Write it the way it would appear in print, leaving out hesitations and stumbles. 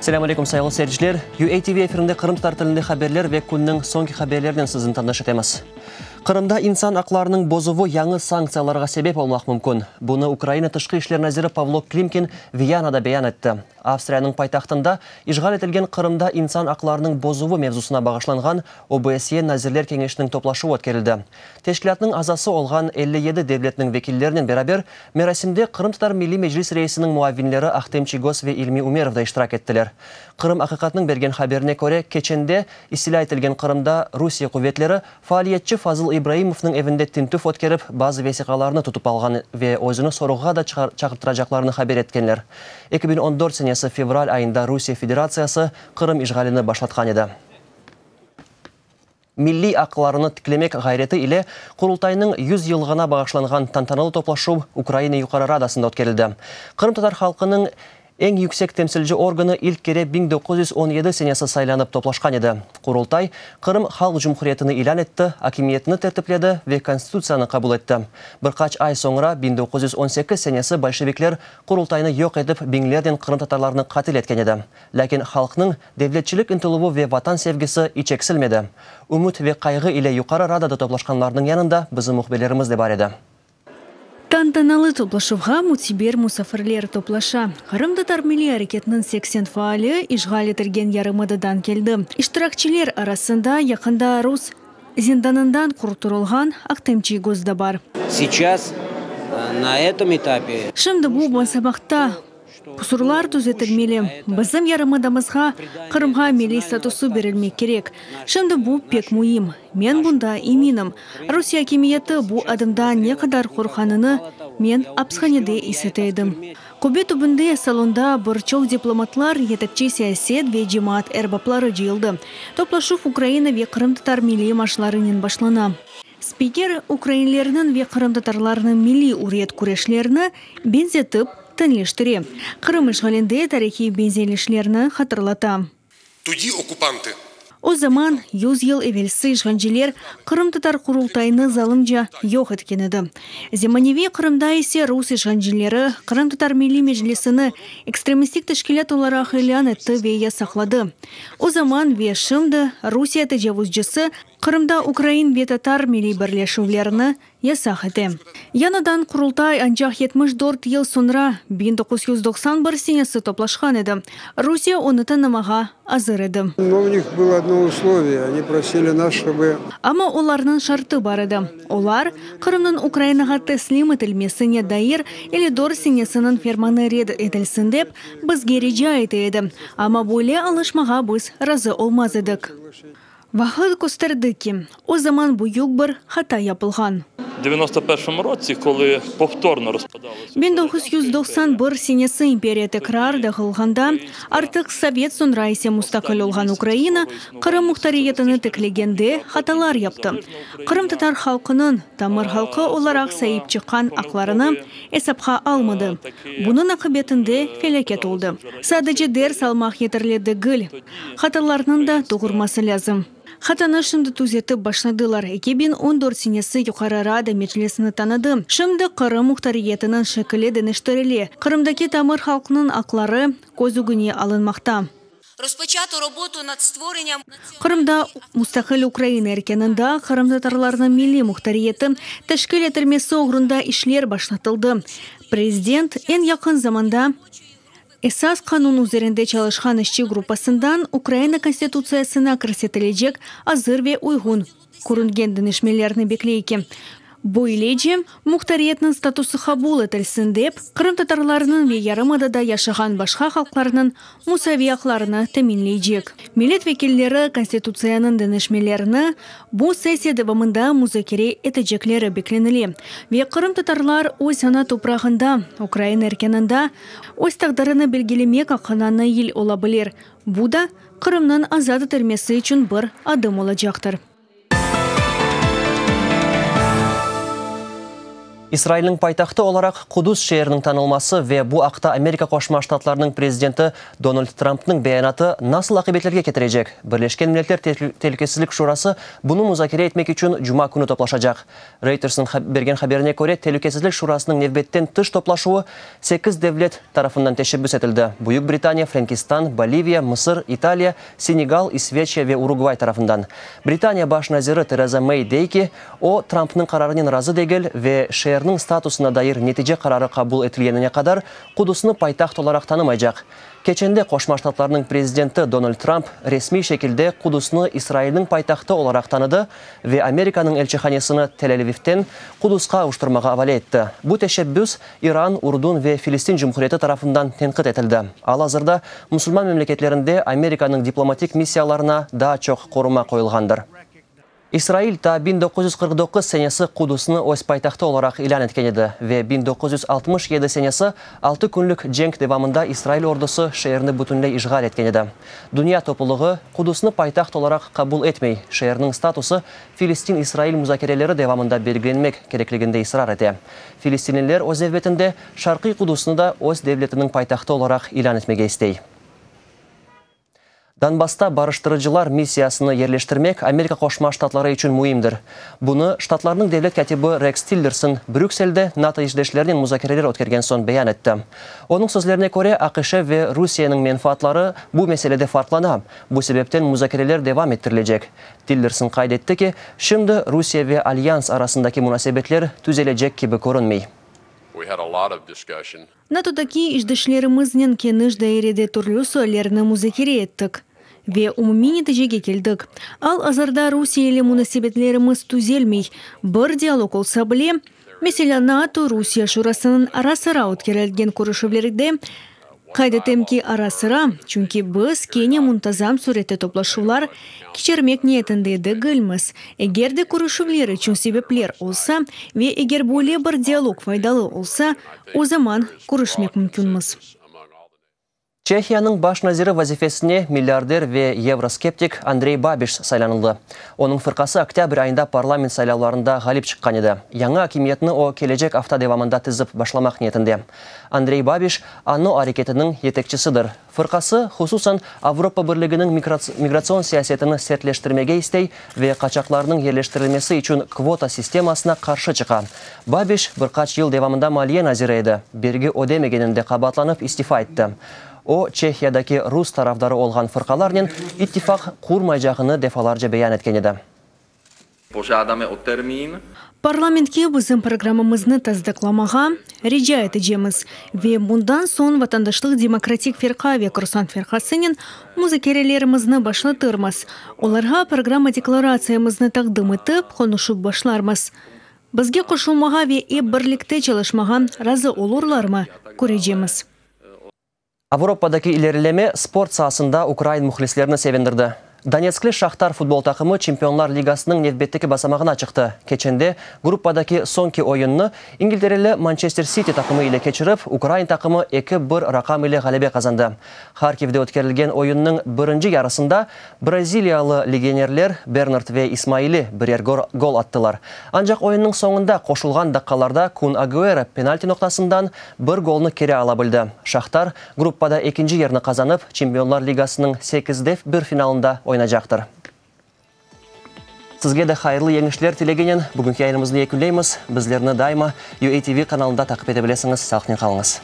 Selâm aleyküm, sayğılı seyirciler! UATV efirinde qırımtatar tilinde haberler ve künniñ soñki haberlerinen sizni tanış etemiz. Qırımda insan aqlarınıñ bozuvı yañı sanktsiyalarğa sebep olmaq mümkün. Bunı Ukraina Tışqı işler naziri Pavlo Klimkin Viyanada beyan etti. Avstriyanıñ paytahtında işğal etilgen Qırımda insan aqlarınıñ bozuvı mevzusına bağışlanğan OBSYE Nazirler Keñeşiniñ toplaşuvı ötkerildi. Teşkilâtnıñ azası olğan 57 devletniñ vekillerinen beraber merasimde Qırımtatar Milliy Meclis reisiniñ muavinleri Ahtem Çiygoz ve İlmi Umerov da iştirak ettiler. Qırım. Aqiqatnıñ bergen haberine köre, keçende istilâ etilgen Qırımda Rusiye quvetleri Faaliyetçi Fazıl İbraimovnıñ evinde tintüv ötkerip, bazı vesiqalarnı tutıp alğan ve özüni sorğuğa da çağırttıracaqlarını haber etkenler. 2014 senesi fevral ayında Rusiye Federatsiyası Qırım işğalini başlatqan edi. Milliy aqlarını tiklemek ğayreti ile Qurultaynıñ 100 yıllığına bağışlanğan tantanalı toplaşuv Ukraina Yuqarı Radasında ötkerildi. Qırımtatar halqınıñ Eñ yüksek temsilci organı ilk kere 1917 senesi saylanıp toplaşqan edi. Qurultay, Qırım Halq Cumhuriyetini ilân etti, akimiyetini tertipledi ve Konstitutsiyanı qabul etti. Bir qaç ay soñra, 1918 senesi bolşevikler Qurultaynı yoq etip biñlernen qırımtatarlarnı qatil etken edi. Lâkin halqnıñ devletçilik ıntıluvı ve vatan sevgisi iç eksilmedi. Ümüt ve qayğı ile Yuqarı Radada toplaşqanlarnıñ yanında bizim mühbirlerimiz de bar edi. Tantanalı toplaşuvğa müteber musafirler toplaşa. Qırımtatar milliy areketiniñ 80 faali işğal etilgen yarımadadan keldi. İştirakçiler arasında yaqında rus zindanından qurturılğan Ahtem Çiygoz da bar. Seyças na etom etape. Şimdi bu basamaqta Qusurlar tüzetilmeli. Bizim yarımadamızğa, Qırımğa milliy statusı berilmek kerek. Şimdi bu pek müim. Men bunda eminim. Rusiye akimiyeti bu adımdan ne qadar qorqqanını men apishanede is ete edim. Qubbe tübünde salonda bir çoq diplomatlar, yetekçi siyaset ve cemaat erbapları cıyıldı. Toplaşuv Ukraina ve qırımtatar milliy marşlarınen başlana. Spiker, ukrainlerniñ ve qırımtatarlarnıñ milliy üriyet küreşlerini beñzetip teñleştire, Qırım işğalinde tarihiy beñzelişlerni hatırlata. Tudi okupantı. O zaman, yüz yıl evelsi işğalciler Qırımtatar Qurultayını zalımca yoq etken edi. Zemaneviy Qırımda ise rus işğalcileri Qırımtatar Milliy Meclisini ekstremistik teşkilât olaraq ilân etti ve yasaqladı. O zaman ve şimdi Rusiye tecavuzcısı Qırımda ukrain ve tatar milliy birleşüvlerini yasaq ete. Yañıdan Qurultay ancaq 74 yıl soñra, 1991 senesi toplaşqan edi. Rusiye onı tanımağa azır edi. No u nih bylo odno usloviye, oni prosili nas, ştoby. Amma olarnıñ şartı bar edi. Olar, Qırımnıñ Ukrainağa teslim etilmesine dair 54 senesiniñ fermanı red etilsin dep, bizge rica ete edi. Amma böyle añlaşmağa biz razı olmaz edik. Vaqıt kösterdi ki, o zaman büyük bir hata yapılğan. 1991 senesi imperiya tekrar dağılğanda, artıq sovet, soñra ise mustaqil olğan Ukraina Qırım muhtariyetini tiklegende hatalar yaptı. Qırımtatar halqınıñ tamır halqı olaraq saip çıqqan aqlarını esapqa almadı. Bunıñ aqibetinde felâket oldı. Sadece ders almaq yeterli degil. Hatalarnıñ da doğurması lâzim. Hatanı şimdi tüzetip başladılar, 2014 senesi Yuqarı Rada Meclisini tanıdı. Şimdi Qırım muhtariyetiniñ şekili deñiştirile, Qırımdaki tamır halqnıñ aqları köz ögüne alınmaqta. Qırımda mustaqil Ukraina erkânında qırımtatarlarnıñ milliy muhtariyeti teşkil etilmesi oğrunda işler başlatıldı. Prezident eñ yaqın zamanda Esas qanun üzerinde çalışqan işçi gruppasından Ukraina Konstitutsiyasına kirsetilecek azır ve uyğun körüngen deñişmelerni bekley ki, böylece, muhtariyetniñ statusı qabul etilsin dep, qırımtatarlarnıñ ve yarımadada yaşağan başqa halqlarnıñ musaviy aqlarını teminleycek. Millet vekilleri Konstitutsiyanıñ deñişmelerini bu sessiya devamında muzakere etecekleri beklenile ve qırımtatarlar öz ana toprağında, Ukraina erkânında Öz taqdirini belgilemek aqqına nail ola bilir, bu da Qırımnıñ azat etilmesi içün bir adım olacaqtır. İsrailniñ paytahtı olaraq Qudus şeeriniñ tanılması ve bu aqta Amerika Qoşma Ştatlarınıñ prezidenti Donald Trampnıñ beyanatı nasıl aqibetlerge ketirecek? Birleşken Milletler Telükesizlik Şurası bunı muzakere etmek içün cuma künü toplaşacaq. Reutersniñ bergen haberine köre, Telükesizlik Şurasınıñ nevbetten tış toplaşuvı sekiz devlet tarafından teşebbüs etildi, Büyük Britaniya, Frenkistan, Boliviya, Mısır, İtaliya, Senegal, İsveçiya ve Urugvay tarafından. Britaniya baş naziri Tereza Mey dey ki, o, Trampnıñ qararınen razı degil ve şeerniñ statusına dair netice qararı qabul etilgenine qadar Qudusnı paytaht olaraq tanımaycaq. Keçende Qoşma Ştatlarnıñ prezidenti Donald Tramp resmiy şekilde Qudusnı İsrailniñ paytahtı olaraq tanıdı ve Amerikanıñ elçihanesini Tel-Alvivten Qudusqa avuştırmağa avale etti. Bu teşebbüs İran, Urdun ve Filistin Cumhuriyeti tarafından tenqit etildi. Al-azırda musulman memleketlerinde Amerikanıñ diplomatik missiyalarına daa çoq qoruma qoyulğandır. İsrail ta 1949 senesi Qudusnı öz paytahtı olaraq ilân etken edi ve 1967 senesi altı künlük cenk devamında İsrail ordusı şeerni bütünley işğal etken edi. Dünya toplulığı Qudusnı paytaht olaraq qabul etmey, şeerniñ statusı Filistin-İsrail muzakereleri devamında belgilenmek kerekliginde israr ete. Filistinliler öz nevbetinde Şarqiy Qudusnı da öz devletiniñ paytahtı olaraq ilân etmege istey. Donbassta barıştırıcılar missiyasını yerleştirmek Amerika Qoşma Ştatları içün müimdir. Bunı Ştatlarnıñ devlet kâtibi Reks Tillerson Brükselde NATO işdeşlerinen muzakereler ötkergen soñ beyan etti. Onıñ sözlerine köre, AQŞ ve Rusiyeniñ menfaatları bu meselede farqlana, bu sebepten muzakereler devam ettirilecek. Tillerson qayd etti ki, şimdi Rusiye ve Alyans arasındaki munasebetler tüzelecek kibi körünmey. NATOdaki işdeşlerimiznen keniş dairede türlü suallerni muzakere ettik ve umumiy neticege keldik. Al-azırda Rusiye ile munasebetlerimiz tüzelmey, bir dialog olsa bile, meselâ, NATO-Rusiye Şurasınıñ ara-sıra ötkerilgen körüşüvleride, Qayd etem ki, ara-sıra, çünki biz kene muntazam sürette toplaşuvlar keçirmek niyetinde degilmiz. Eger de körüşüvler içün sebepler olsa ve eger böyle bir dialog faydalı olsa, o zaman körüşmek mümkünmiz. Çehiyanıñ baş naziri vazifesine milliarder ve yevroskeptik Andrey Babiş saylanıldı. Onıñ fırqası oktâbr ayında parlament saylavlarında ğalip çıqqan edi. Yañı akimiyetni o, kelecek afta devamında tizip başlamaq niyetinde. Andrey Babiş, ANO areketiniñ yetekçisidir. Fırqası, hususan, Avropa Birliginiñ migratsion siyasetini sertleştirmege istey ve qaçaqlarnıñ yerleştirilmesi içün kvota sistemasına qarşı çıqa. Babiş bir qaç yıl devamında maliye naziri edi, bergi ödemegeninde qabaatlanıp istifa etti. O, Çehiyadaki rus tarafdarı olğan fırqalarnen ittifaq qurmaycağını defalarca beyan etken edi. Parlamentke bizim programmamıznı tasdıqlamağa rica etecemiz ve bundan soñ Vatandaşlıq demokratik firqa ve Kursant firqasınen muzakerelerimizni başlatırmız. Olarğa programma deklaratsiyamıznı taqdim etip, qonuşıp başlarmız. Bizge qoşulmağa ve ep birlikte çalışmağa razı olurlarmı, körecemiz. Avropadaki ilerileme sport saasında ukrain mühlislerini sevindirdi. Donetskli Şahtar futbol taqımı Çempionlar Ligasınıñ nevbetteki basamağına çıqtı. Keçende gruppadaki soñki oyunnı İngiltereli Mançester Siti taqımı ile keçirip, ukrain taqımı eki bir raqam ile ğalebe qazandı. Harkivde ötkerilgen oyunnıñ birinci yarısında Braziliyalı legionerler Bernard ve İsmaili birer gol attılar. Ancaq oyunnıñ soñunda qoşulğan daqqalarda Kun Agüero penalti noqtasından bir golnı keri ala bildi. Şahtar, gruppada ekinci yerni qazanıp, Çempionlar Ligasınıñ sekizde bir finalında oynacaqtır. Sizge de hayırlı yeñişler tileginen bugünki yayınımıznı yekünleymiz. Bizlerni daima UATV kanalında taqip ete bilesiñiz. Sağlıqnen qalıñız.